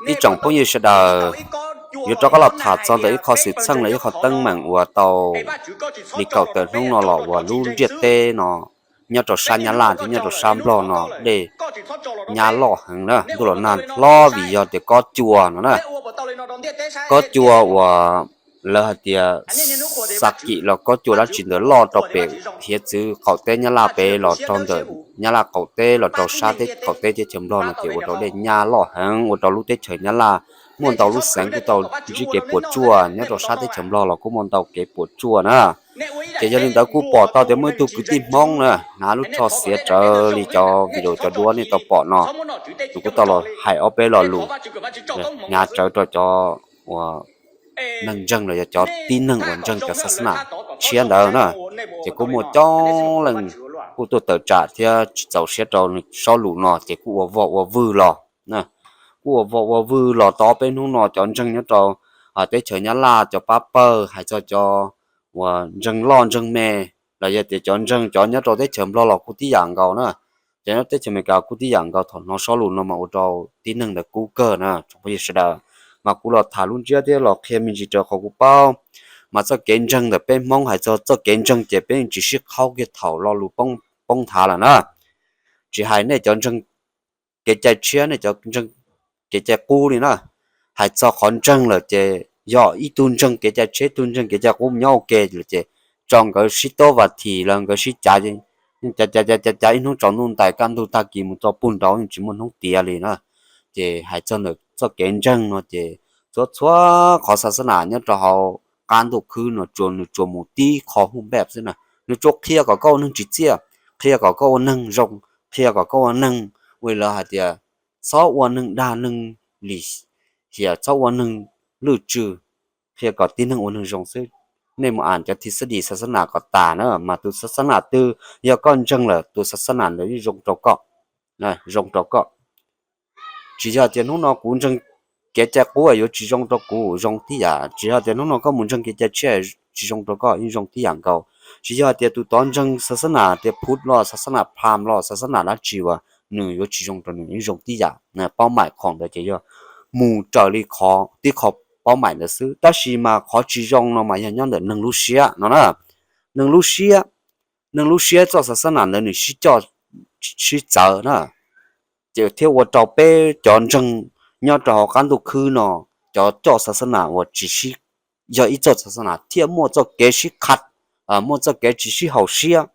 Ib tsoom phooj ywg sawv daws, yuav rov qab los tham txog ntawm ib qho xwm txheej los ib qho teeb meem uas tau li kaum tawm hnub no los uas lub ntiaj teb no nyob rau sab Nyab Laj thiab nyob rau sab Nplog no dej nyab loj heev na, ntuj los nag hlob vim yog tias kob cua no na. Kob cua uas lawv hais tias xa kim los kob cua dab tsi ntawd loj rau pem hiav txwv qaum teb Nyab Laj pem los rau ntawm Nyab Laj qaum teb los rau sab teb qaum teb teb chaws Nplog no ces ua rau dej nyab loj heev ua rau lub teb chaws Nyab Laj muaj ntau lub xeev kuj tau ntsib kev puas tsuaj, nyob rau sab teb chaws Nplog los kuj muaj ntau kev puas tsuaj na. Ces yog li ntawd kuj pom tau tias muaj ib tug kwv tij Hmoob na hnav lub tsho xiav rawv li cov video cov duab nej tau pom no, nws kuj tau los hais ob peb lo lus hnav rawv rau cov uas neeg ntseeg los yog cov tib neeg uas ntseeg cov xab xab nas tshiab ntawd na. Ces kuj muaj coob leej kuj tuaj tawm tsam thiab tsis txaus siab rau nws sob lus no ces kuj ua voj ua vwg los, kuj ua voj ua vwg los tau ob peb hnub no cov ntseeg nyob rau teb chaws Nyab Laj cov pab pawg hais txog cov uas ntseeg loj ntseeg me los yog tias cov ntseeg cov nyob rau teb chaws Nplog los kuj tib yam nkaus na. Cov nyob teb chaws Amelikas kuj tib yam nkaus, thaum hnov sob lus no mas ua rau tib neeg ntawd kub kawg na tsoom phooj ywg sawv daws. Mas kuv los tham lub ntsiab thiab los qhia me ntsis raws qhov kuv paub, mas txoj kev ntseeg ntawm peb Hmoob hais txog txoj kev ntseeg ces peb yeej tsis sib qhaub kiag thaum lo lus poob nthav lawm na. Tsis hais nej cov ntseeg kev cai tshiab, nej cov ntseeg kev cai qub li na, hais txog qhov ntseeg lawm ces yog ib tug ntseeg kev cai tshiab ib tug ntseeg kev cai qub mus nyob ua ke lawm ces tso nkawd sib tob vas thim los nkawd sib cav, cav cav cav cav ib hnub tsaus ntuj ntais kaj ntug tag kis mus txog puag nraud yeej tsis muaj hnub tiav li na. Ces hais txog ntawm txoj kev ntseeg no ces txhua txhua qhov xab xab nas nyob rau hauv qab ntuj khwb no tsuas nws tsuas mus tib qho huj npej xwb na. Nws tsuas qhia kom koj ua neeg tsim txiaj, qhia kom koj ua neeg zoo, qhia kom koj ua neeg, ua li lawv hais tias txhob ua neeg dag neeg lim hiam, txhob ua neeg lwj tswj, qhia kom tib neeg ua neeg zoo xwb. Nej mus am cov thij xab dis xab xab nas kom tas na, mas tus xab xab nas twg yog koj ntseeg lawm tus xab xab nas ntawd yeej zoo rau koj, zoo rau koj. Tsis yog tias hnub no kuv ntseeg kev cai qub yuav tsis zoo rau kuv, zoo tib yam. Tsis yog tias hnub no koj mus ntseeg kev cai tshiab tsis zoo rau koj, yeej zoo tib yam nkaus. Tsis yog tias tus tod ntseeg xab xab nas tias Phut los xab xab nas Pham los xab xab nas dab tsi uas nws yuav tsis zoo rau nws, yeej zoo tib yam. Paub maim khoom ntawd ces yog mus raws li qhov tib qho paub maim ntawd xwb, tab sis mas qhov tsis zoo no mas yog nyob ntawm neeg lub siab no na. Neeg lub siab, neeg lub siab txoj xab xab nas ntawd nws sib coj sib txawv na, ces thiaj ua rau peb cov ntseeg nyob rau hauv qab ntuj khwb no, cov coj xab xab nas uas tsis sib, yog ib txoj xab xab nas thiaj muaj txoj kev sib qhav, muaj txoj kev tsis sib haum siab,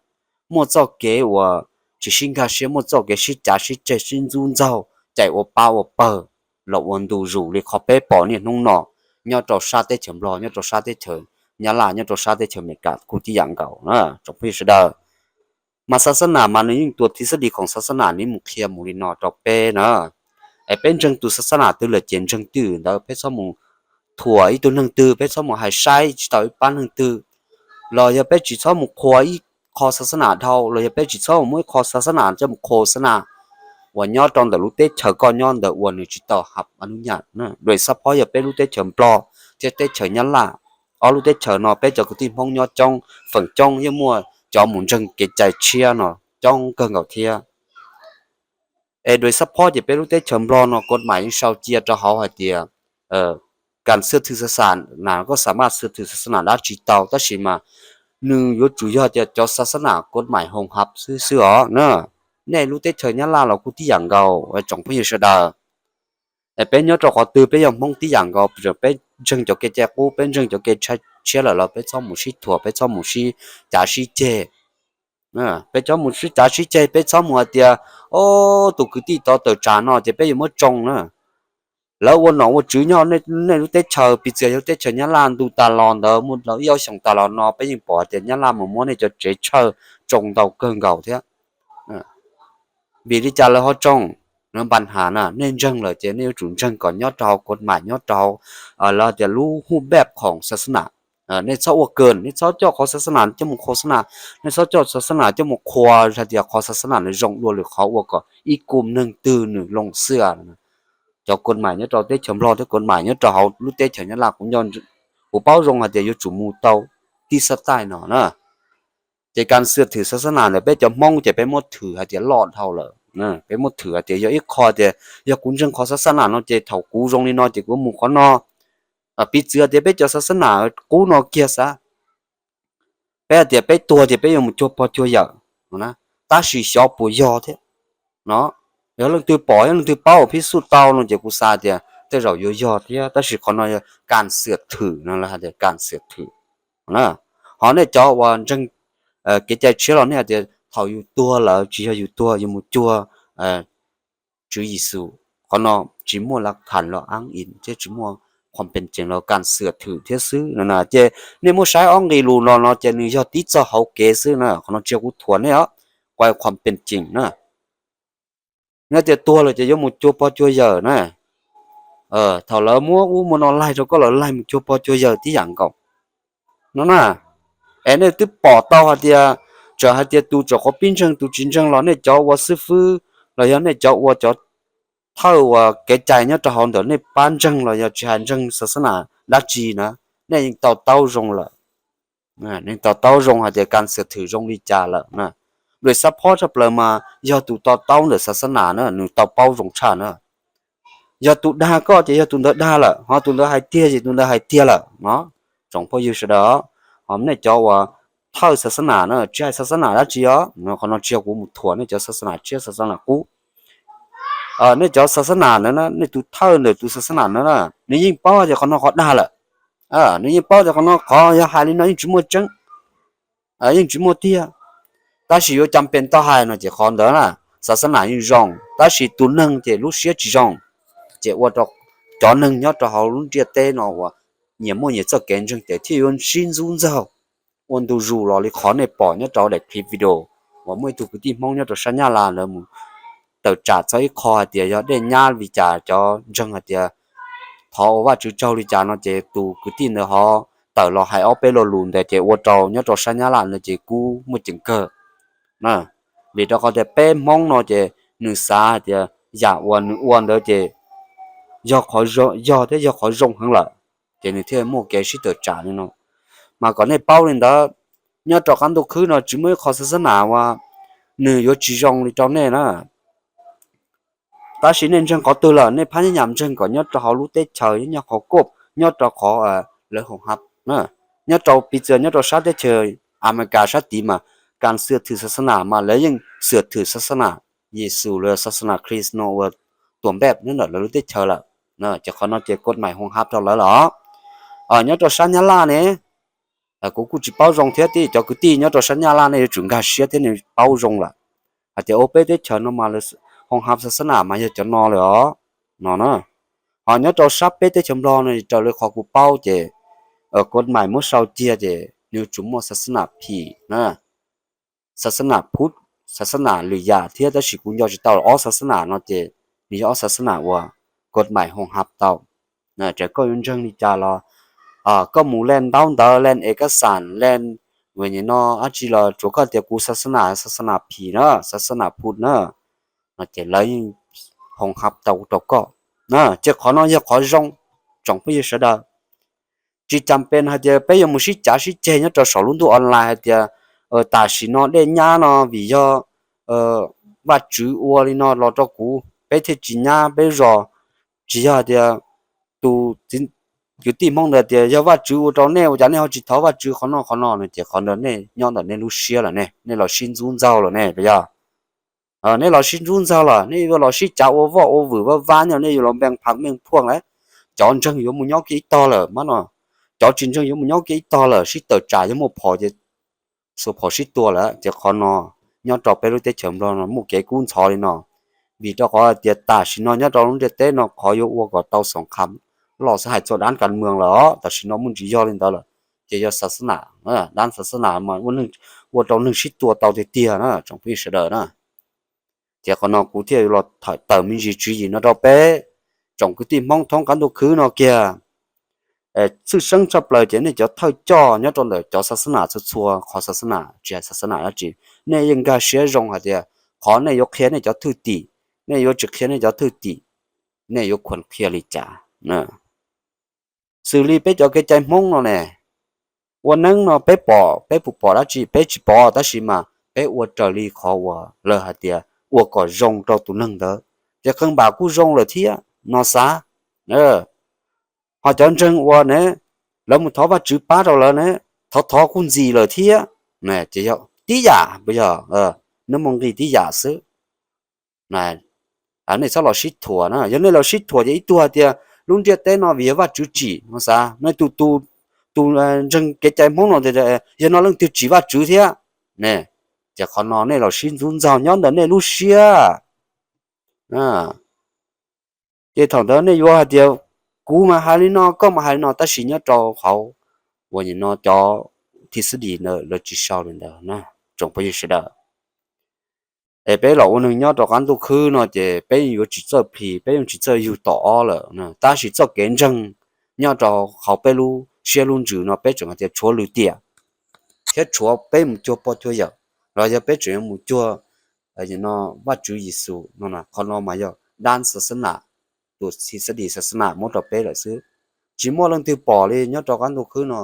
muaj txoj kev uas tsis sib nkag siab, muaj txoj kev sib cav sib ceg sib ntxub ntxaug, cais ua pab ua pawg los ua ntu zus li qhov peb pom niaj hnub no nyob rau sab teb chaws Nplog, nyob rau sab teb chaws Nyab Laj, nyob rau sab teb chaws Amelikas kuj tib yam nkaus na tsoom phooj ywg sawv daws. Mas xab xab nas mas nws yeej tuav thij xab dis khoom xab xab nas nws mus qhia mus li no rau peb na. Es peb ntseeg tus xab xab nas twg lawm ces ntseeg twg ntawd, peb txhob mus thuam ib tug neeg twg, peb txhob mus hais saib tsis tau ib pab neeg twg, los yog peb tsis txhob mus qhuas ib qho xab xab nas dhau, los yog peb tsis txhob mus muab ib qho xab xab nas coj mus qhuas xab xab nas uas nyob rau ntawm lub teb chaws koj nyob ntawd uas nws tsis tau hab a nub nyam. Dua xab phob yog peb lub teb chaws Nplog thiab teb chaws Nyab Laj, ob lub teb chaws no peb cov kwv tij Hmoob nyob coob, feem coob yeej muaj cov mus ntseeg kev cai tshiab no coob kawg nkaus thiab. Es dua xab phob ces peb lub teb chaws Nplog no kod mais yeej sau cia rau hauv hais tias kas xwb thwm xab xab nas, koj xam maj xwb thwm xab xab nas dab tsi tau, tab sis mas nws yuav tsum yog tias cov xab xab nas kod mais hoos hab xwb xwb os na. Nej lub teb chaws Nyab Laj los kuj tib yam nkaus tsoom phooj ywg sawv daws. Es peb nyob rau qhov twg peb yog Hmoob tib yam nkaus, peb ntseeg cov kev cai qub, peb ntseeg cov kev tshiab lawm los peb txhob mus sib thuam, peb txhob mus sib cav sib ceg. Peb txhob mus sib cav sib ceg, peb txhob mus hais tias, o, tus kwv tij tod tawm tsam no ces peb yuav muab tsoo na. Lawv ua nom ua tswv nyob nej lub teb chaws, piv txwv yog lub teb chaws Nyab Laj ntu tas los ntawd, muaj ib ob xyoos tas los no peb yeej pom hais tias Nyab Laj mus muab nej cov tsev chawj tsoo ntau kawg nkaus thiab. Vim li cas lawv ho tsoo? Lawv npa nham na, nej ntseeg lawm ces nej yuav tsum ntseeg kom nyob rau hauv kod mais, nyob rau hauv lawv tias lub huj npej khoom xab xab nas. Nej txhob ua kawg, nej txhob coj qhov xab xab nas coj mus qhuas xab xab nas, nej txhob coj xab xab nas coj mus qhuas hais tias qhov xab xab nas nws zoo dua lwm qhov ua kom ib kum neeg twg nws loo xwb. Cov kod mais nyob rau teb chaws Nplog thiab kod mais nyob rau hauv lub teb chaws Nyab Laj kuv, kuv paub zoo hais tias yuav tsum mus tau tib xab taij no na. Ces kas xwb thwm xab xab nas ntawd peb cov Hmoob ces peb muab thwm hais tias loj dhau lawm, Peb muab thwm hais tias yog ib qho tias yog kuv ntseeg qhov xav xab nam no ces thaum kuv zoo li no ces kuv mus qhov no. Piv txwv tias peb cov xav xab nam qub no kiag xav, peb hais tias peb tuag ces peb yuav mus cuag pog cuag yawm, tab sis xyov puas yog thiab no. Yog leej twg pom yog leej twg paub phib xuj tau no ces kuv xav tias tej zaum yuav yog thiab, tab sis qhov no yog kas xwm thwm no, lawv hais tias kas xwm thwm. Ho nej cov uas ntseeg kev cai tshiab los nej hais tias thaum yus tuag lawm tsis yog yus tuag, yus mus cuag Tswv Yexus. Qhov no tsis muaj lav khas los ab in thiab tsis muaj qhuam pees cees los kas xwm thwm thiab xwb no na. Ces nej muab saib ob nqe lus no no ces nws yog tib txoj hauv kev xwb na, qhov no tsis yog kuv thuam nej os, kuv qhuam pees cees na. Nej tias tuag lawm ces yuav mus cuag pog cuag yawm na. Thaum lawv muab ub muab no laig rau koj lawv laig mus cuag pog cuag yawm tib yam nkaus no na. Es nej twb pom tau hais tias, txawm hais tias tus txawm qhov pib ntseeg tus tsis ntseeg los nej cov ua xib fwb los yog nej cov ua cov thawj uas kev cai nyob rau hauv ntawm nej pab ntseeg los yog tsis hais ntseeg xav xab nam dab tsi na, nej yeej to taub zoo lawm. Nej to taub zoo hais tias kas xwm thwm zoo li cas lawm na. Lus xab phob tshaj plaws mas yog tus to taub ntawm xav xab nam na nws tau paub zoo tshaj na. Yog tus dag koj ces yog tus ntawd dag lawm, ho tus ntawd hais tiag ces tus ntawd hais tiag lawm no. Tsoom phooj ywg sawv daws, ho nej cov uas thawj xav xab nam na, tsis hais xav xab nam dab tsi os, qhov no tsis yog kuv mus thuam nej cov xav xab nam tshiab xav xab nam qub. Nej cov xav xab nam ntawd na, nej tus thawj ntawm tus xav xab nam ntawd na, nws yeej paub tias qhov no qhov dag lawm. Nws yeej paub tias qhov no qhov yog hais li no yeej tsis muaj tseeb, yeej tsis muaj tiag. Tab sis yuav cas pes tau hais no ces qhov ntawd na, xav xab nam yeej zoo, tab sis tus neeg ces lub siab tsis zoo, ces ua rau cov neeg nyob rau hauv lub ntiaj teb no uas nyias muaj nyias txoj kev ntseeg ces thiaj yuav sib ntxub ntxaug. Ua ntu zus los li qhov nej pom nyob rau daim clip video uas muaj ib tug kwv tij Hmoob nyob rau sab Nyab Laj lawv mus tawm tsam txog ib qho hais tias yog dej nyab li cas cov ntseeg hais tias thov ua Vajtswv tsaug li cas no ces tus kwv tij ntawd ho tawm los hais ob peb lo lus ntawd ces ua rau nyob rau sab Nyab Laj ntawd ces kub muaj ceem kawg. Vim rau qhov tias peb Hmoob no ces nws xav hais tias yam uas nws ua ntawd ces yog qhov, yog thiab yog qhov zoo heev lawm, ces nws thiaj muaj kev sib tawm tsam li no. Mas kom nej paub li ntawd, nyob rau qab ntuj khwb no tsis muaj ib qho xav xab nam uas nws yuav tsis zoo li rau nej na. Tab sis nej ntseeg qhov twg lawm nej phab nyab nyam ntseeg kom nyob rau hauv lub teb chaws nyob qhov koj, nyob rau qhov lawv hoos hab, nyob rau piv txwv nyob rau sab teb chaws Amelikas sab tid mas kas xwm thwm xav xab nam mas lawv yeej xwm thwm xav xab nam Yexus los xav xab nam Khrist no ua tuam npej nyob ntawm lawv lub teb chaws lawm. Ces qhov no ces koj mam hoos hab rau lawv lawm. Nyob rau sab Nyab Laj ne, kuv kuj tsis paub zoo thiab, tib cov kwv tij nyob rau sab Nyab Laj nej yuav tsum nkag siab thiab nej paub zoo lawm hais tias ua peb teb chaws no mas lawv hoos hab xav xab nam mas yog cov no lawm os, no na. Ho nyob rau sab peb teb chaws Nplog no raws li qhov kuv paub ces koj mam muab sau cia ces nws yuav tsum muaj xav xab nam phim na, xav xab nam phut, xav xab nam lwm yam thiab, tab sis kuv nco tsis tau ob xav xab nam no ces nws yog ob xav xab nam uas koj mam hoos hab tau. Ces koj yuav ntseeg li cas los koj mus leej ntaub ntawv, leej ev kab xam, leej ua nim no dab tsi los tsuav koj tias kuv xav xab nam, xav xab nam phim na, xav xab nam phut na, no ces lawv yeej hoos hab tau rau koj. Ces qhov no yog qhov zoo, tsoom phooj ywg sawv daws. Tsis cas pes hais tias peb yuav mus sib cav sib ceg nyob rau saum lub ntuj online hais tias tam sim no dej nyab no vim yog Vajtswv ua li no los rau kuv, peb thiaj tsis nyab peb zos. Tsis yog hais tias tus kwv tij Hmoob ntawd tias yog Vajtswv ua rau nej ua cas nej ho tsis thov Vajtswv qhov no qhov no no ces qhov ntawd nej nyob ntawm nej lub siab lawm ne, nej los sib ntxub ntxaug lawm ne, puas yog? Nej los sib ntxub ntxaug lawm, nej yuav los sib cav ua voj ua vwm vaj vab nyob, nej yuav los npeej phav npeej phuaj lawm. Cov ntseeg yuav mus nyob kiag ib tog lawm mas no, cov tsis ntseeg yuav mus nyob kiag ib tog lawm, sib tawm tsam yuav muaj phom ces xuas phom sib tua lawm. Ces qhov no nyob rau peb lub teb chaws Nplog no muaj kev kub ntxhov li no, vim rau qhov hais tias tam sim no nyob rau lub ntiaj teb no qhov yuav ua kom tau xoom qham los xav hais txog dab kas mwm lawm os, tam sim no muaj ntsis yog li ntawd lawm. Ces yog xav xab nam, dab xav xab nam mas ua rau neeg sib tua tau tiag tiag na tsoom phooj ywg sawv daws na. Ces qhov no kuv thiaj los tham tawm me ntsis tswv yim no rau peb tsoom kwv tij Hmoob thoob qab ntuj khwb no kiag. Tshwj xeeb tshaj plaws ces nej cov thawj coj nyob rau ntawm cov xav xab nam txhua txhua qhov xav xab nam, tsis hais xav xab nam dab tsi, nej yeej nkag siab zoo hais tias qhov nej yuav qhia nej cov thwj tim, nej yuav tsis qhia nej cov thwj tim, nej yuav khuam qhia li cas? Xws li peb cov kev cai Hmoob no ne, ua neeb no peb pom, peb puas pom dab tsi? Peb tsis pom, tab sis mas peb ua raws li qhov uas lawv hais tias ua kom zoo rau tus neeg ntawd. Ces qee npam kuj zoo lawm thiab no xav. Ho cov ntseeg uas ne, lawv mus thov Vajtswv pab rau lawv ne, thov thov kuj ntxim lawm thiab. Ces yog tib yam, puas yog? Neb mus nqis tib yam xwb. Nej txhob los sib thuam na. Yog nej los sib thuam ces ib tug hais tias lub ntiaj teb no vim yog Vajtswv tsim no xav, nej tus, tus ntseeg kev cai Hmoob no tias yog no leej twg tsim Vajtswv thiab ne, ces qhov no nej los sib ntxub ntxaug nyob ntawm nej lub siab. Ces thaum ntawd nej yuav hais tias kuv mas hais li no, koj mas hais li no, tab sis nyob rau hauv uas no cov thij xib dis ntawd lawv tsis sau li ntawd na, tsoom phooj ywg sawv daws. Es peb los ua neeg nyob rau qab ntuj khwb no ces peb yeej yuav tsis txawj plhis, peb yeej tsis txawj yug tom ob lawm, tab sis txoj kev ntseeg nyob rau hauv peb lub siab lub ntsws no peb tseem hais tias tshuav lwm tiam, thiab tshuav peb mus cuag pog cuag yawm, los yog peb tseem yuav mus cuag no Vajtswv Yexus no. Qhov no mas yog dab xav xab nam, tus thij xib dis xav xab nam muab rau peb lawm xwb. Tsis muaj leej twg pom li nyob rau qab ntuj khwb no.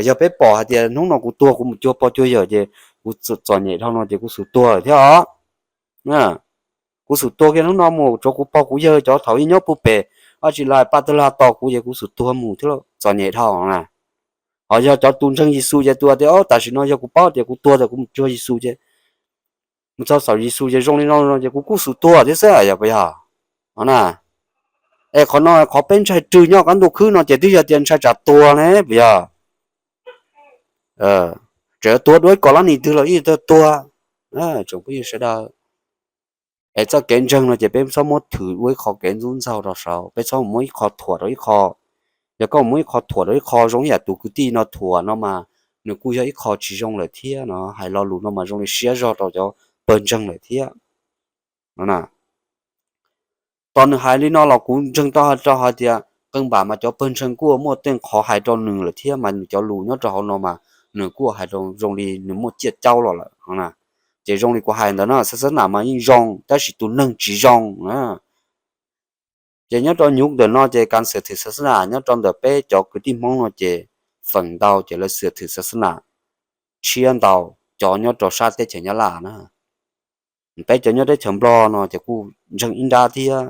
Yog peb pom hais tias hnub no kuv tuag kuv mus cuag pog cuag yawm ces kuv txom nyem dhau no ces kuv xum tuag thiab os. Kuv xum tuag kiag hnub no mus, tsuav kuv pog kuv yawg cov thaum ub nyob puag pem ua tsis lais pa tag lag tos kuv ces kuv xum tuag mus thiab lauj, txom nyem dhau na. Ho yog cov tus ntseeg Yexus ces tus tias, o, tam sim no yog kuv paub tias kuv tuag tas kuv mus cuag Yexus ces mus txog saum Yexus ces zoo li no no ces kuv kuj xum tuag thiab xwb, yog puas yog? Na, es qhov no qhov peb ntshai rwg nyob qab ntuj khwb no ces twb yog tias ntshai tsam tuag ne puas yog? Tseem yuav tuag dua ib kom lab nim twg los ib tug tuag. Tsoom phooj ywg sawv daws, es txoj kev ntseeg no ces peb txhob muab thwm ua ib qho kev ntxub ntxaug rau saud, peb txhob muab ib qho thuam rau ib qho. Yog koj muab ib qho thuam rau ib qho zoo ib yam tus kwv tij no thuam no mas nws kuj yog ib qho tsis zoo lawm thiab no, hais lo lus no mas zoo li siab zog rau cov pawg ntseeg lawm thiab. Tos nws hais li no los kuv ntseeg tau rau hais tias qee npam mas cov pawg ntseeg kuj muaj tej qhov hais rau nws lawm thiab mas nws cov lus nyob rau hauv no mas nws kuj hais rau zoo li nws muaj ciaj caub los lawm. Ces zoo li kuv hais ntawd na, xav xab nam mas yeej zoo tab sis tus neeg tsis zoo na. Ces nyob rau nyuv ntawm no ces kas xwm thwm xav xab nam nyob rau ntawm peb cov kwv tij Hmoob no ces feem ntau ces lawv xwm thwm xav xab nam tshiab ntau cov nyob rau sab teb chaws Nyab Laj na. Peb cov nyob teb chaws Nplog no ces kuj ntseeg ib nrab thiab,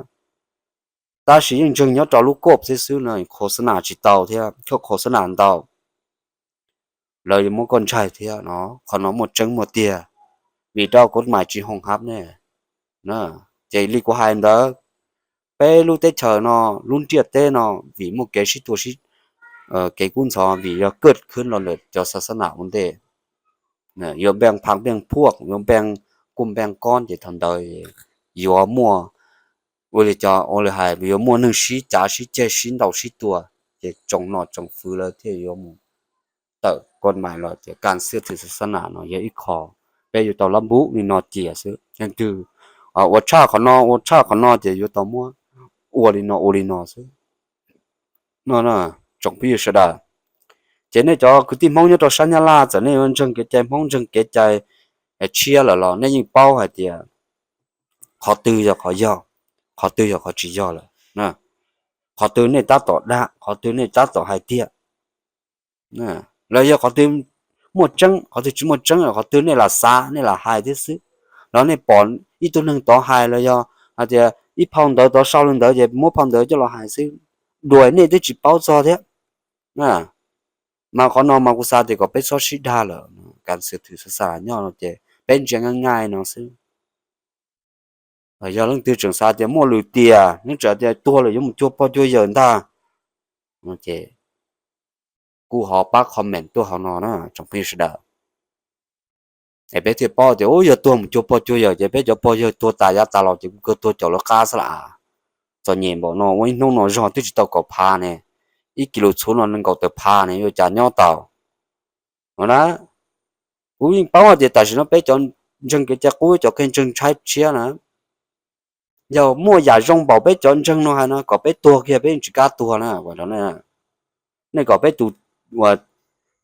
tab sis yeej ntseeg nyob rau lub koj xib xwb no, kho xab nam tsis tau thiab, kho xab nam ntau. Lawv yuav muab koj ntshai thiab no, qhov no muaj tseeb muaj tiag, vim rau koj mas tsis hooj hab ne. Ces li kuv hais ntawd, peb lub teb chaws no, lub ntiaj teb no, vim muaj kev sib tua sib, kev kub ntxhov vim yog kaj khwb los ntawm cov xav xab nam ua ntej. Yuav npeej pha npeej phuaj, yuav npeej kuj npeej kob ces thaum ntawd yuav muaj, ua li cov ua li hais yuav muaj neeg sib cav sib ceg sib ntaus sib tua, ces tsoom nom tsoom fwv lawv thiaj yuav mus tawm koj mais los ces kas xwm thwm xav xab nam no yog ib qho peb yuav tau lab npub li no cia xwb. Leej twg ua tshaj qhov no ua tshaj qhov no ces yuav tau muab ua li no ua li no xwb. No, tsoom phooj ywg sawv daws, ces nej cov kwv tij Hmoob nyob rau sab Nyab Laj txawm nej yuav ntseeg kev cai Hmoob ntseeg kev cai tshiab lawm los nej yeej paub hais tias qhov twg yog qhov yog, qhov twg yog qhov tsis yog lawm. Qhov twg nej tab tom dag, qhov twg nej tab tom hais tiag, los yog qhov twg muaj tseeb, qhov twg tsis muaj tseeb, qhov twg nej lam xav nej lam hais thiab xwb, los nej pom ib tug neeg tod hais los yog hais tias ib phau ntawv tod sau li ntawd ces muab phau ntawv coj los hais xwb, dua nej twb tsis paub txog thiab. Mas qhov no mas kuv xav tias kom peb txhob sib dag lawm, kas xwm thwm xav xab nam nyob no ces peb ntsia nqaij nqaij no xwb. Yog leej twg tseem xav tias muaj lwm tiam, neb tseem tias tuag lawm yuav mus cuag pog cuag yawm ntag, ces kuj ho pab comment tuaj hauv no na tsoom phooj ywg sawv daws. Es peb thiaj paub tias yog tuag mus cuag pog cuag yawm ces peb cov pog yawg tuag tas yav tas los ces kuj kawg tuag caum lawv qab xwb las. Txom nyem npaum no ua ib hnub no zog twb tsis tau kaum phav ne, ib kis lus txhuv no nees nkaum tawm phav ne yuav cas nyob tau. No na, kuv yeej paub hais tias tam sim no peb cov ntseeg kev cai qub cov kev ntseeg tshaib tshiab na, yog muaj yam zoo npaum peb cov ntseeg no hais no kom peb tuag kiag peb yeej tsis kam tuag na. Nej kom peb tus uas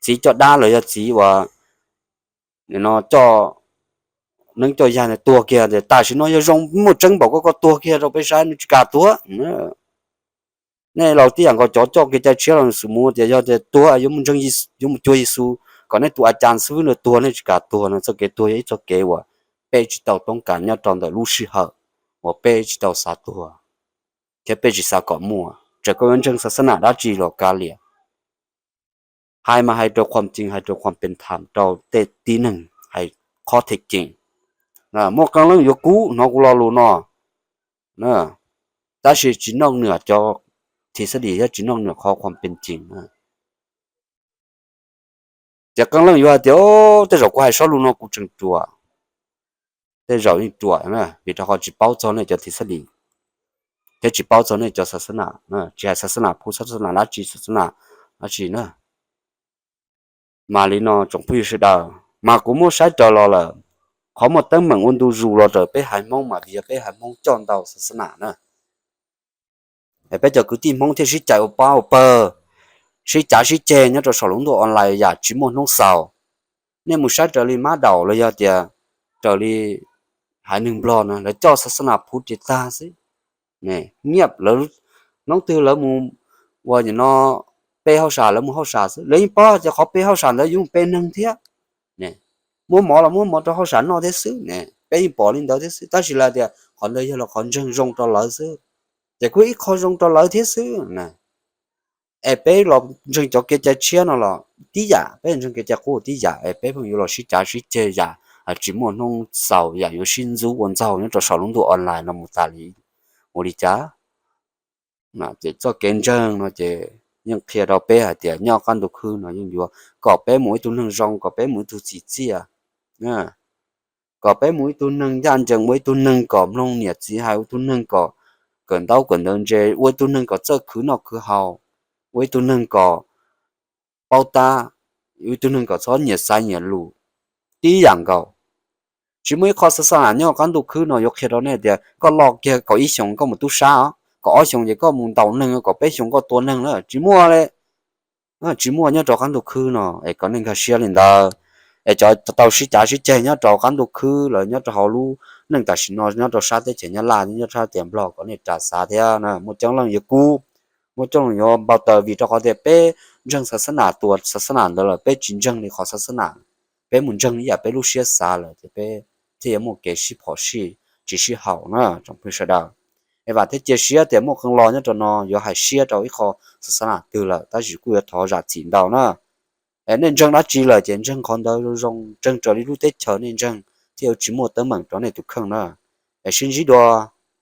txiv coj dab los yog txiv uas no coj neeb coj yaig tuag kiag, tam sim no yog zoo muaj tseeb npaum koj, koj tuag kiag rau peb saib, nej tsis kam tuag. Nej laus tib yam nkaus, cov coj kev cai tshiab los xum mus tias yog tias tuag yuav mus ntseeg, yuav mus cuag Yexus kom nej tus a cas xib fwb ntawd tuag, nej tsis kam tuag no. Txoj kev tuag yog ib txoj kev uas peb tsis tau toob kas nyob rau ntawm lub sij hawm uas peb tsis tau xav tuag thiab peb tsis xav kom muaj. Txawm koj yuav ntseeg xas xas nas dab tsi los kav liam, hais mas hais rau qhuam cees, hais rau qhuam pes tham rau tej tib neeg hais qhov them cees. Muaj qee leej yuav kub hnov kuv lo lus no, tab sis tsis noj nws cov thim xab lis thiab tsis noj nws qhov qhuam pes cees. Ces qee leej yuav hais tias, tej zaum kuv hais sob lus no kuv tseem ruam, tej zaum yeej ruam vim rau qhov tsis paub txog nej cov thim xab lis thiab tsis paub txog nej cov xas xas nas, tsis hais xas xas nas phu, xas xas nas dab tsi, xas xas nas dab tsi na. Mas li no tsoom phooj ywg sawv daws, mas kuv muab saib raws los lawm, qhov muaj teeb meem ua ntu zus los raws peb haiv Hmoob mas vim yog peb haiv Hmoob coj ntau xas xas nas na. Es peb cov kwv tij Hmoob thiaj sib cais ua pab ua pawg, sib cav sib ceg nyob rau saum lub ntuj online yam tsis muaj hnub xaus. Nej mus saib raws li mab daum los yog tias raws li haiv neeg Nplog na, lawv coj xas xas nas phu ris tag xwb. Nyiaj lawv, hnub twg lawv mus ua nim no pe hauj sam lawv mus hauj sam xwb, lawv yeej paub tias qhov pe hauj sam ntawd yuav pe neeg thiab. Muab mov los muab mov rau hauj sam noj thiab xwb ne, peb yeej pom li ntawd thiab xwb, tab sis lawv tias qhov ntawd yog los qhov ntseeg zoo rau lawv xwb. Ces kuj ib qho zoo rau lawv thiab xwb na. Es peb los ntseeg cov kev cai tshiab no los tib yam, peb ntseeg kev cai qub tib yam, es peb pheej yuav los sib cav sib ceg yam tsis muaj hnub xaus, yam yuav sib ntxub ua ntxaug nyob rau saum lub ntuj online no mus tas li. Ua li cas? Ces txoj kev ntseeg no ces yeej qhia rau peb hais tias nyob qab ntuj khwb no yeej yuav kom peb mus ib tug neeg zoo, kom peb mus ib tug txim txiaj, kom peb mus ib tug neeg ncaj ncees, ua ib tug neeg kom mloog niam txiv hais, ua ib tug neeg kom kawm ntaub kawm ntawv ntse, ua ib tug neeg kom txawj khwv noj khwv haus, ua ib tug neeg kom paub tab, ua ib tug neeg kom txhob nyiam xaiv nyiam lus, tib yam nkaus. Tsis muaj ib qho xas xas nas nyob qab ntuj khwb no yuav qhia rau nej tias koj loj kiag kaum ib xyoos koj mus tub sab os, kaum ob xyoos ces koj mus ntaus neeg, kaum peb xyoos koj tua neeg na, tsis muaj li. Tsis muaj nyob rau qab ntuj khwb no, es kom nej nkag siab li ntawd. Es cov tau sib cav sib ceg nyob rau qab ntuj khwb los nyob rau hauv lub neej tam sim no nyob rau sab teb chaws Nyab Laj, nyob sab teb chaws Nplog kom nej ras xav thiab na. Muaj coob leej yuav kub, muaj coob leej yuav npau taws vim rau qhov tias peb ntseeg xas xas nas, tua xas xas nas ntawd lawm peb tsis ntseeg li qhov xas xas nas, peb mus ntseeg ib yam peb lub siab xav lawm ces peb thiaj yuav muaj kev sib phom sij, tsis sib haum na tsoom phooj ywg sawv daws. Es vam thiab cia siab tias muaj qee lo nyob rau no yuav hais siab rau ib qho xas xas nas twg lawm, tab sis kuj yuav thov zam txim ntau na. Es nej ntseeg dab tsi lawm ces ntseeg qhov ntawd zoo zoo, ntseeg raws li lub teb chaws nej ntseeg thiaj yuav tsis muaj teeb meem rau nej tus kheej na. Es sib ntsib dua.